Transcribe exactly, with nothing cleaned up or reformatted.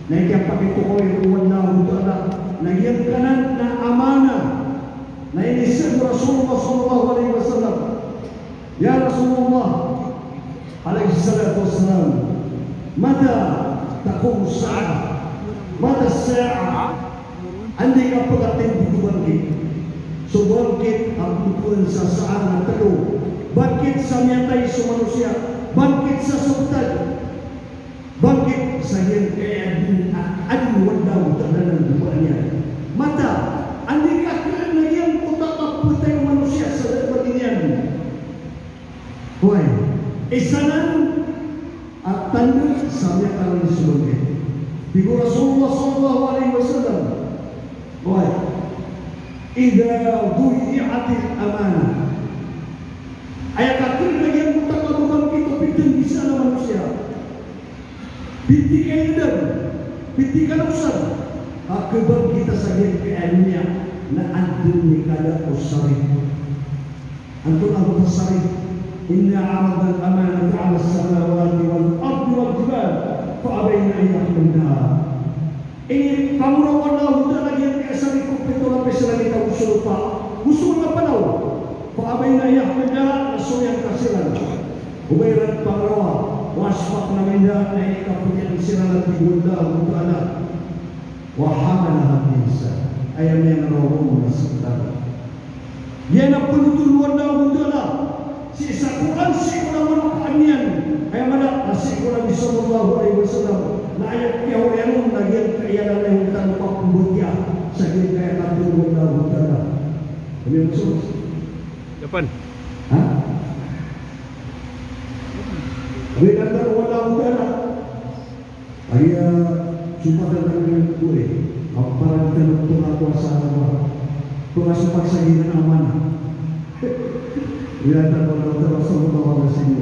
Na aya kiyapakitokawi o Allahu Ta'ala na giyangkanan na amanah na iniseg o Rasulullah sallallahu alaihi wasallam. Ya Rasulullah, alaihi salatu wassalam, mata taqumus sa'ah? Mata as-sa'ah? Anda i kapakatindg o bangkit? So bangkit a pmbtowan sa sa'ah na tlo. Bangkit sa miyatay so manosiya, bangkit sa sabotad, bangkit sa giyangkaya a adn, a adn o Allahu Ta'ala na gowaan iyan. Mata, anda i kakn a giyangkoto a kapatay o manosiya sa da a bangkit iyan? Oway, isa nan a tanda sa miyakarani so bangkit. Tig o Rasulullah sallallahu alaihi wasallam, oway, idha duyi'atil amanah. Aya kakn a giyangkoto a kababangkit o pithanggisan a manosiya, pithikay a dam, pithikay a osan, a kabangkita sa giyangkaya a doniya na adn i kada o sarit. Antonaa oto a sarit? Inna 'aradnal amanata 'alas samawati wal ardi wal jibal fa abayna an yahmilnaha. Inipangoraw o Allahu Ta'ala giyangkaya a sarit ko pito a lapis a langit ago so lopa, go so manga panaw. Fa abayna an yahmilnaha, na somiyangka siran. O ba iran pangorawa, wa ashfaqna minha, na inikapodiyan siran, a tig o Allahu Ta'ala. Wa hamalaha al-insan. Aya miyangaroon na sekretar. Giyanan a pithotol o Allahu Ta'ala sii sa Qur'an, sii ko manga pangni iyan. Aya maana na sii ko Nabi sallallahu alaihi wasallam. Na aya kiyaoriyan on na giyangkaya a lalayon tano a pembetiya sa giyangkaya a katharo o Allahu Ta'ala. Ano yan, so? Japan. Ha? Aya katharo o Allahu Ta'ala. Aya sopat a tanggal ko, eh, a paranditan o Tuhan a kuasa a ba. Pengasopat sa giyanan a amanah. Aya tanggal ko, tanggal sallallahu alaihi wasallam.